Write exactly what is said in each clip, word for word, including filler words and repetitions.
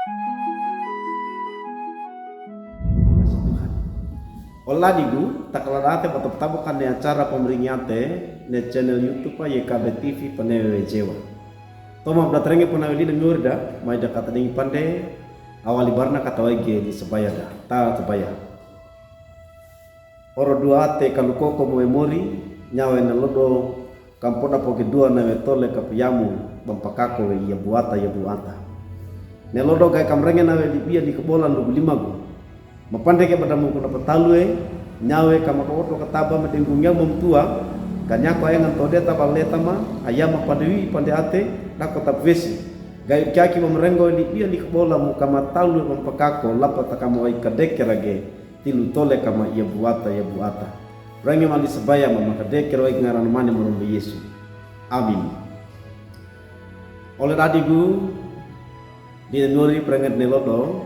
Ole dadigu, takaladaate ba tabotaboka ne acara pamaringiyate ne channel YouTube Y K B T V Panewe Jewa. Toma bda terenge Panewe lina miorida, mai da kata dingi pande, awali barana kata waige ni sabaya da, ta sabaya. Oro duwaate ka lukoko mo e mori, nyawe ne lodo, ka mpoda poke duwa nawe tole ka payamu, ba mpakako we iya buwata iya buwata. Ne lodo gae ka mrenge nawe libiya ni kabola lugu limagu. Mapandeke bada mungku na patalu e, nyawe ka makawoto kataba madengu nyawe mamtuwa, ka nyako aenga ntode taba letama, ayama pande wi pande ate, dako tabwesi. Gae ukiaki mamrengo libiya ni kabola mu ka matalu e ba mpakako, lapata ka mawai kadekera ge, tilu tole kama iya buwata iya buwata. Renge mali sabaya ma makadekera wai ngarana mane marombe Yesu. Amin. Ole dadigu, dina miori prenged ne lodo,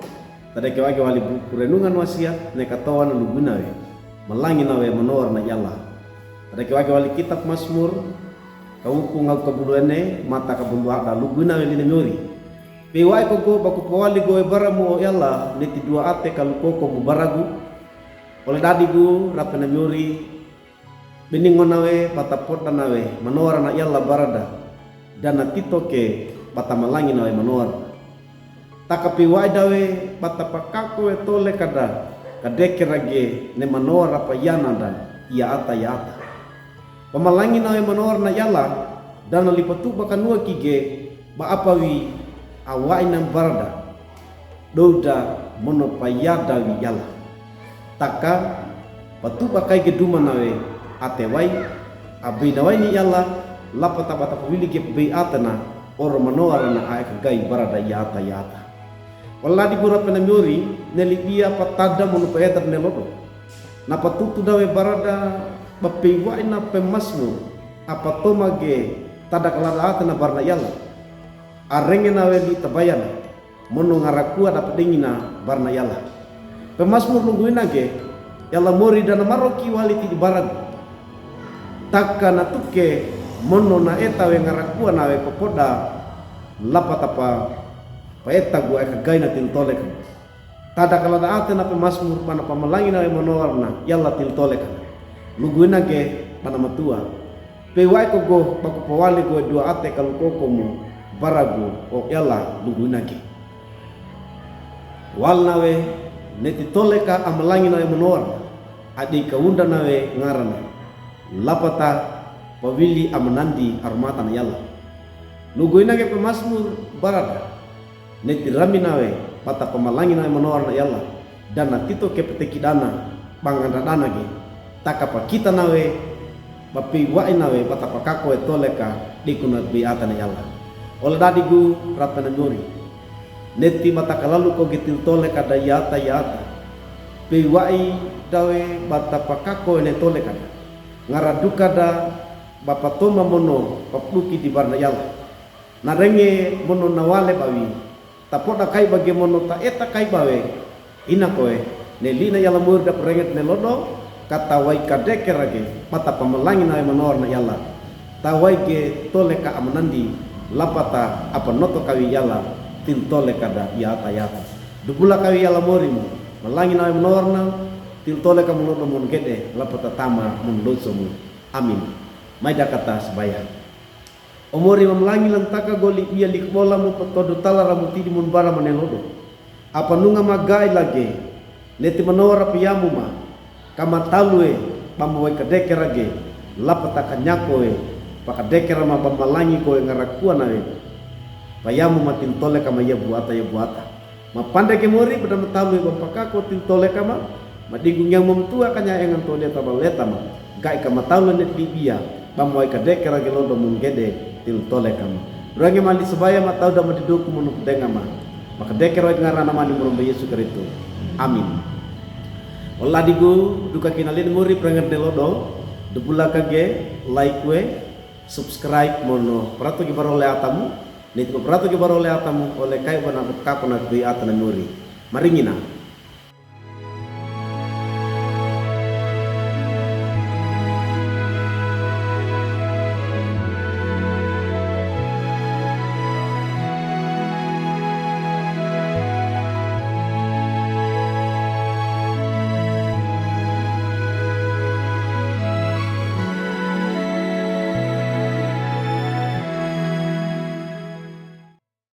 tadeke wage wali buku Renungan Wasiat ne katowa na lugu nawe, malangi nawe manowar na yala. Tadeke wage wali kitab Masmur, kawuku ngaw kabuluwene, mata kabuluwada lugu nawe lina miori. Peiwae ko go ba ku pawali go e baramu o yala, neti duwaate ka lukoko mu baragu. Ole dadigu, rape na miori, biningo nawe, ba tapoda nawe, manowar na yala barada, dana titoke, ba tamalangi nawe manowar. Taka peiwae dawe, ba tapakako e tole kada, kadekera ge, ne manowar apa yana da, iya ata iya ata. Pamalangi nawe manowar na yala, dana lipatuba kanuwa ki ge, ba apawi, awaina barada. Dowda mono payada wi yala. Taka, patuba kai ge duma nawe, ate wai, abei nawaini yala, lapata ba tapawili ge pabei atena, oro manowar na ae kagai barada iya ata iya ata. Ole dadigu rape na miori, ne libiya patada mono paedar ne lodo. Na patutu dawe barada, ba peiwaina pemasmur, apa toma ge, tada kaladaate na barana yala. Arenge nawe li tabayana, mono ngarakuwa dapa dengina barana yala. Pemasmur lugu ina ge, yala mori dana maroki wali ti di baragu. Taka na tuke, mono na eta we ngarakuwa nawe papoda, lapata pa, paeta gu ae kagai na tilu tole ka. Tada kaladaate na pemasmur ba na pamalangi nawe manowar na yala tilu tole ka. Lugu ina ge ba na matuwa. Peiwae ko go ba ku pawali go e duwaate ka lukoko mu baragu o yala lugu ina ge. Wal nawe neti tole ka amalangi nawe manowar na. Adei kawunda nawe ngarana. Lapata pawili amanandi aromata na yala. Lugu ina ge pemasmur barada. Neti rami nawe, ba tapamalangi nawe manowar na yala, dana titoke petekidana, ba ngandadana ge, taka pakita nawe, ba peiwae nawe, ba tapakako e tole ka, diku na bei ata na yala. Ole dadigu, rape na miori. Neti ba takalalu ko ge tilu tole ka da iya ata iya ata. Peiwae dawe, ba tapakako e ne tole ka da. Ngaraduka da, ba patoma mono, papuduki di barana yala. Na renge mono na wale bawi. Tapoda kai ba ge mono taeta kai bawe. Ina kowe, ne lina yala mori da prenged ne lodo, ka tawai kadekera ge, ba tapamalangi nawe manowar na yala. Tawai ge tole ka amanandi, lapata apanoto kawi yala, tilu tole ka da iya ata iya ata. Dubula kawi yala mori mu, malangi nawe manowar na, tilu tole ka mu lodo mu ngede, lapata tama mu loso mu. Amin. Mai da kata sabaya. O mori mamalangi lantaka goli iya likbola mu patodo talara mu tidi mu nbara mane lodo. Apanunga magai lage, neti manowar apayamu ma, ka matalue, ba mawai kadekera ge, lapata ka nyako e, pakadekera ma ba malangi kowe ngarakuwa nawe. Payamu ma tilu tole ka ma iya buwata iya buwata. Mapandeke mori ba da matalue ba mpakako tilu tole ka ma, madingu ngiang mamtuwa ka nya enga ntode taba leta ma, gai ka matalue ne tibiya, ba mawai kadekera ge lodo mu ngede tilu tole ka ma. Renge mali sabaya matau da madidoku mono pedenga ma. Makadekera wai ngarana mani marombe Yesu Kristo. Amin. Ole dadigu, duka kina lin mori prenged ne lodo, dubula ka ge, like we, subscribe mono, prato ge barole atamu, neti prato ge barole atamu, ole kai ba na kako na bei ata na miori. Maringina,